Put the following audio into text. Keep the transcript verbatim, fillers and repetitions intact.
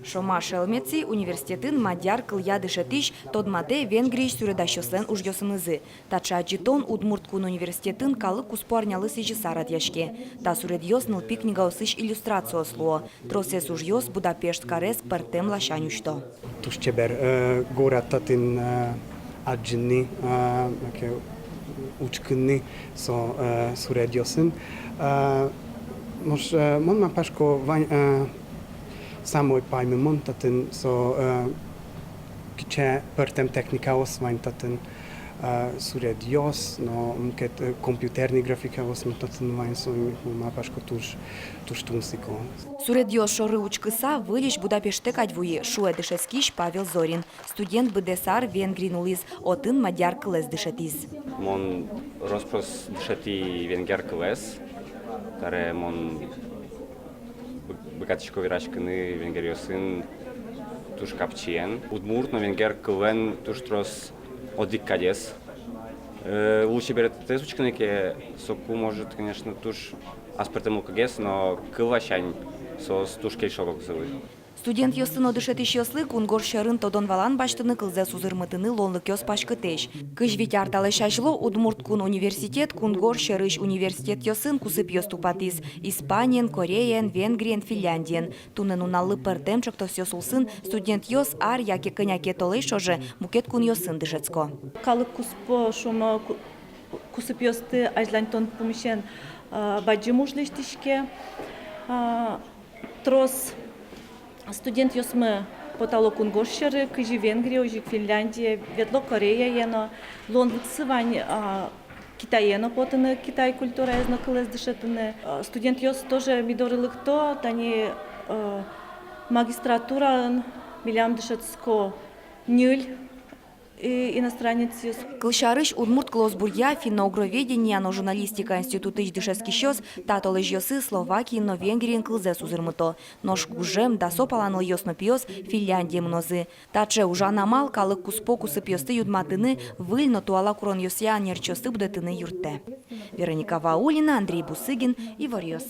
Шома Шелмеци университетын мадьяр кылъя дышетӥсь тодматэ Венгриысь суредасьёслэн ужъёсынызы. Таӵе адӟытон Удмурт кун университетын калык куспо арнялы сӥзьыса радъяське. Та суредъёс нылпи книгаосысь иллюстрациос луо. Тросэз ужъёс Будапешт карез пӧртэм ласянь усьто. Туж чебер, э, горад татын, э, адӟыны, э, маке учкыны со, э, суредъёсын. Э, нош, э, мон малпасько, вань, э, самой паймымон татын со, э, кыӵе пӧртэм техникаос вань татын, э, суредъёс, но мукет, э, компьютерный графикаос но татын вань, со, мон малпасько, туж, туж тунсыко. Суредъёс шоры учкыса, выльысь Будапеште кадь вуи, шуэ дышетскись Павел Зорин. Студент быдэс ар Венгриын улӥз, отын мадьяр кылэз дышетӥз. Мон рос-прос дышетӥ венгер кылэз, табере мон бы-, быгатӥсько вераськыны венгеръёсын туж капчиен. Удмурт но венгер кылын туж трос одӥг кадесь. Э, лулчеберетэз учкыны ке, соку, может, конечно, туж аспӧртэмлыкогес, но кыл ласянь соос туж кельшо кыксьылы. Студентъёслы но дышетӥсьёслы кунгож сьӧрын тодон-валан басьтыны, кылзэс узырмытыны луонлыкъёс паськытэсь. Кызь вить ар талэсь азьло Удмурт кун университет кунгож сьӧрысь университетъёсын кусыпъёс тупатӥз: Испаниен, Кореяен, Венгриен, Финляндиен. Туннэ нуналлы пӧртэм ӵектосъёс улсын студентъёс ар яке кӧня ке толэзь ӵоже мукет кунъёсын дышетско. Калык куспо, шуом, ку-, кусыпъёсты азьланьтон пумысен, а, бадӟым уж лэсьтӥське. А, трос студентъёсмы потало кунгож сьӧры, кызьы Венгрие, озьы ик Финляндие, ветло Кореяе но. Луонлыксы вань, а, Китае но потыны, китай культураез но кылэз дышетыны. А, студентъёс тоже ми доры лыкто, тани, а, магистратураын милям дышетско ньыль и-, иностранецъёс. Кылсярысь, удмурт кылосбуръя, финно-угроведения но журналистика институтысь дышетскисьёс та толэзьёсы Словакиын но Венгриын кылзэс узырмыто. Нош гужем дасо пала нылъёс но пиос Финляндие мынозы. Таӵе ужан амал калык куспо кусыпъёсты юнматыны, выль но туала куронъёсъя ӧнерчиосты будэтыны юрттэ. Вероника Ваулина, Андрей Бусыгин, «Иворъёс».